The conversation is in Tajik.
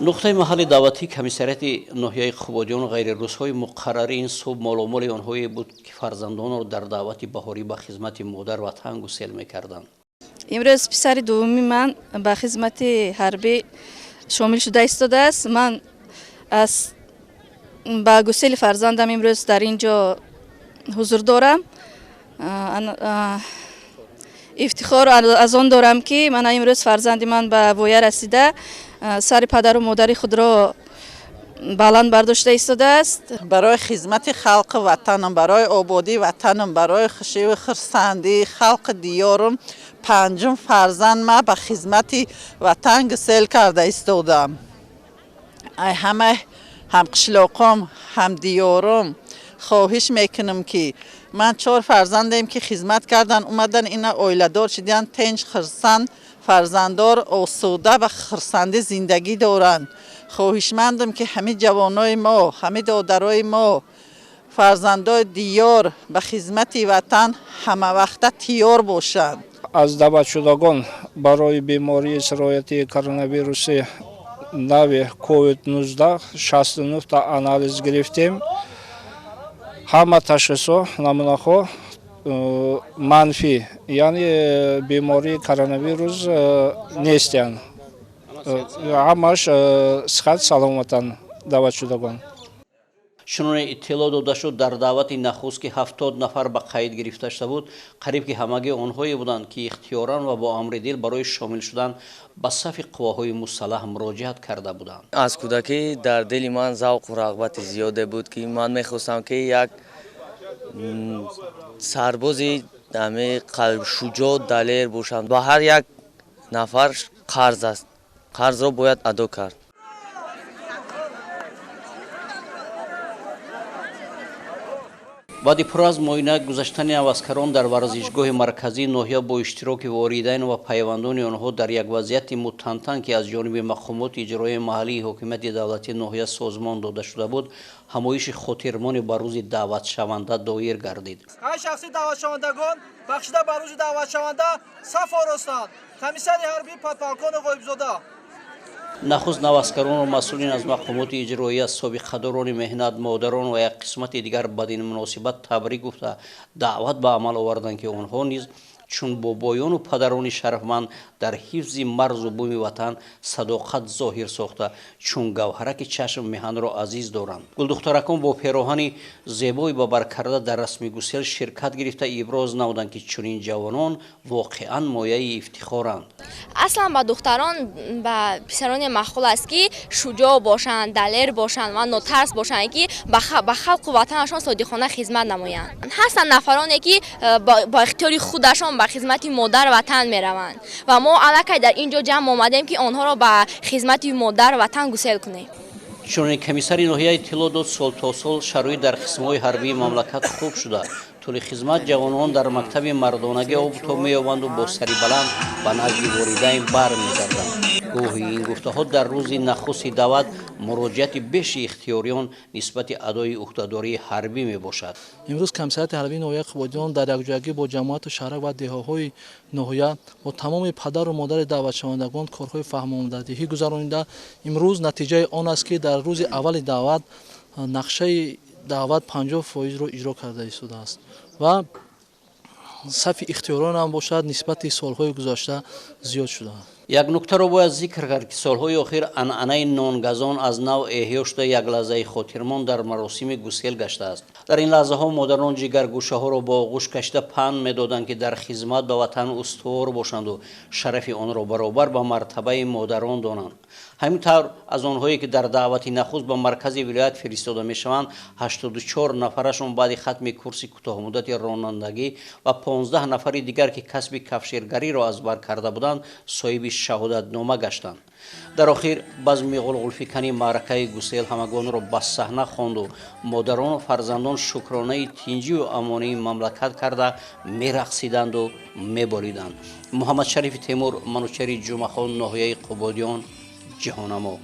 Нуқтаи маҳалли даъватии комиссариати ноҳияи Қубодиён ғайри рӯзҳои муқаррарӣ ин субҳ моломоли онҳое буд, ки фарзандонро дар даъвати баҳорӣ ба хизмати модар ватан гусел мекарданд. Имрӯз писари дуввуми ман ба хизмати ҳарбӣ шомил шуда истодааст. Ман аз ба гусели фарзандам имрӯз дар ин ҷо ҳузур дорам. Ифтихор аз он дорам, ки мана имрӯз фарзанди ман ба воя расида, сари падару модари худро баланд бардошта истодааст. Барои хизмати халқи ватанам, барои ободии ватанам, барои хушиву хурсандии халқи диёрам панҷум фарзанд ма ба хизмати ватан гусел карда истодам. Ай ҳама ҳамқишлоқом, ҳамдиёром хоҳиш мекунам, ки ман чор фарзандем, ки хизмат кардан омадан, ина оиладор шудиян, тинҷ, хурсанд, фарзанддор, осуда ва хурсандӣ зиндагӣ доранд. Хоҳишмандам, ки ҳамин ҷавонои мо, ҳамин додарои мо, фарзандои диёр ба хизмати ватан ҳамавақта тиёр бошанд. Аз даъватшудагон барои бемории сирояти коронавируси нави COVID-19 69 та анализ гирифтем. Ҳама ташхисҳо, намунаҳо манфӣ, яъне бемории коронавирус нестиянд. Ҳамааш сиҳат саломатанд даъватшудагон. Чуноне иттилоъ дода шуд, дар даъвати нахуст, ки 70 нафар ба қайд гирифта шуда буд, қариб ки ҳамагӣ онҳое буданд, ки ихтиёран ва бо амри дил барои шомил шудан ба сафи қувваҳои мусаллаҳ муроҷиат карда буданд. Аз кӯдакӣ дар дили ман завқу рағбати зиёде буд, ки ман мехостам, ки як сарбози шуҷоъ, далер бошам. Ба ҳар як нафар қарз аст, қарзро бояд адо кард. Баъди пур аз муоина гузаштани аваскарон дар варзишгоҳи марказии ноҳия бо иштироки воридайн ва пайвандони онҳо дар як вазъияти мутантан, ки аз ҷониби мақомоти иҷроияи маҳаллии ҳокимияти давлатии ноҳия созмон дода шуда буд, ҳамоиши хотирмоне ба рӯзи даъватшаванда доир гардид. Ҳар шахси даъватшавандагон бахшида ба рӯзи даъватшаванда саф оростанд. Комиссари ҳарбӣ подполковник Ғоибзода. Нахуст наваскаронро масъулин аз мақомоти иҷроия, собиқадорони меҳнат, модарон ва як қисмати дигар бадин муносибат табрик гуфта, даъват ба амал оварданд, ки онҳо низ чун бобоёну падарони шарафманд дар ҳифзи марзу буми ватан садоқат зоҳир сохта, чун гавҳараки чашм меҳанро азиз доранд. Гулдухтаракон бо пероҳани зебои ба бар карда дар расми гусел ширкат гирифта, иброз намуданд, ки чунин ҷавонон воқеан мояи ифтихоранд. Аслан ба духтарон, ба писароне маъқул аст, ки шуҷоъ бошанд, далер бошанд ва нотарс бошанд, ки ба халқу ватанашон содиқона хизмат намоянд. Ҳастанд нафароне, ки бо ихтиёри худашон ба хизмати модар ватан мераванд ва мо аллакай дар ин ҷо ҷамъ омадем, ки онҳоро ба хизмати модар ватан гусел кунем. Чунин комиссари ноҳия иттилоъ дод, сол то сол шароит дар қисмҳои ҳарбии мамлакат хуб шуда, тӯли хизмат ҷавонон дар мактаби мардонагӣ обутоб меёбанду бо сари баланд ба назди волидайн бармегарданд. Гувоҳи ин гуфтаҳо дар рӯзи нахусти даъват муроҷиати беши ихтиёриён нисбати адои ӯҳдадории ҳарбӣ мебошад. Имрӯз комиссариати ҳарбии ноҳияи Қубодиён дар якҷоягӣ бо ҷамоату шаҳрак ва деҳаҳои ноҳия бо тамоми падару модари даъватшавандагон корҳои фаҳмондадиҳӣ гузаронида, имрӯз натиҷаи он аст, ки дар рӯзи аввали даъват нақшаи даъват 50%-ро иҷро карда истодааст ва сафи ихтиёрон ҳам бошад, нисбати солҳои гузашта зиёд шудааст. Як нуктаро бояд зикр кард, ки солҳои охир анъанаи нонгазон аз нав эҳё шуда, як лаҳзаи хотирмон дар маросими гусел гаштааст. Дар ин лаҳзаҳо модарон ҷигаргӯшаҳоро бо оғӯш кашида панд медоданд, ки дар хизмат ба ватан устувор бошанду шарафи онро баробар ба мартабаи модарон донанд. Ҳамин тавр, аз онҳое, ки дар даъвати нахуст ба маркази вилоят фиристода мешаванд, 84 нафарашон баъди хатми курси кӯтоҳмуддати ронандагӣ ва 15 нафари дигар, ки касби кафшергариро аз бар карда буданд, соҳиби шаҳодатнома гаштанд. Дар охир базми ғулғулфикани маъракаи гусел ҳамагонро ба саҳна хонду модарону фарзандон шукронаи тинҷию амонии мамлакат карда мерақсиданду мебориданд. Муҳаммадшарифи Темур, Манучари Ҷумъахон, ноҳияи Қубодиён, Ҷаҳонамо.